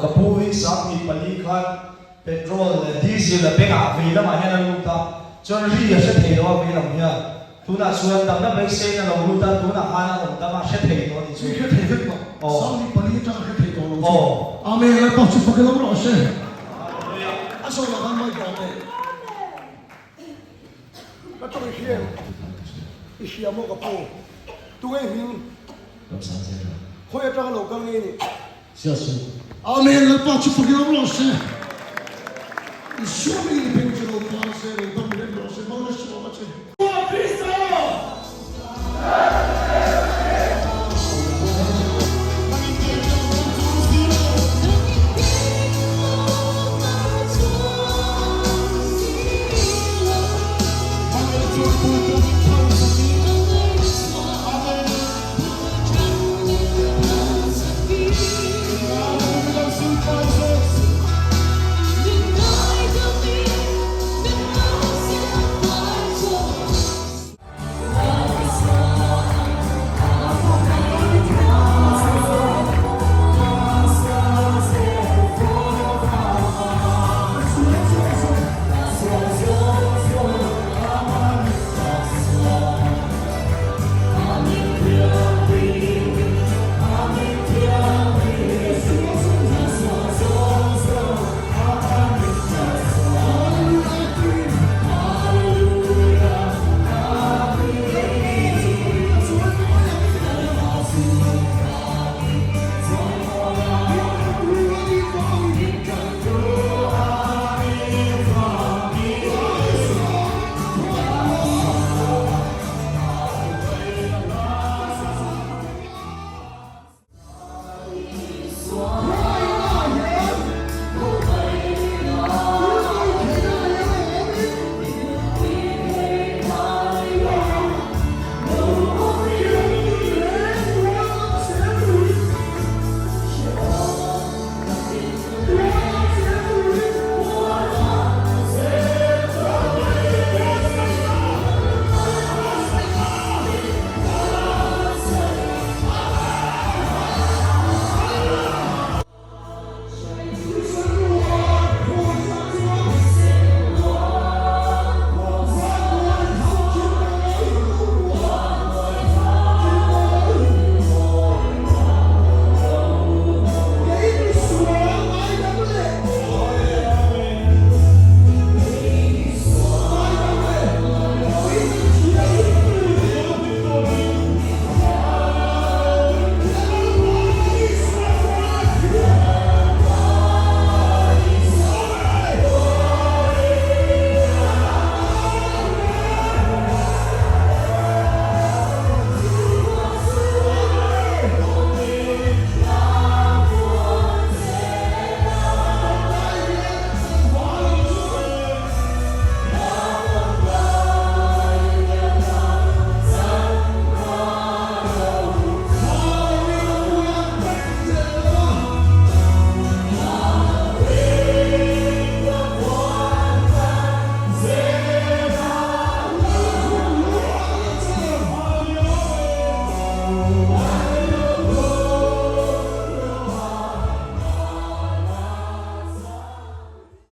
Ka pu hi 24 khan petrol leh diesel a bengah vei lamah hian a lut a, chuan ri a hre thei lo a vei lam hian. Tunah chuan damna beiseiin a lo lut a, tunah khan a awm dam a hre thei tawh a nih chu. I hre thei vek tawh. Aw. 24 atang a hre thei tawh lo chu. Aw. Amen, Lalpa chu fak ilo rawh se. Hallelujah. A zawnah khan mic dah teh. Ka tawng i hria em? I hria maw ka pu? Tunge i hming? Khawi atanga lo kal ngei nih? Amen Lalpa chu fakin awm rawh se. Isua hmingin i beng chu lo par se, lo dam reng rawh se, Malsawm a che. Krista!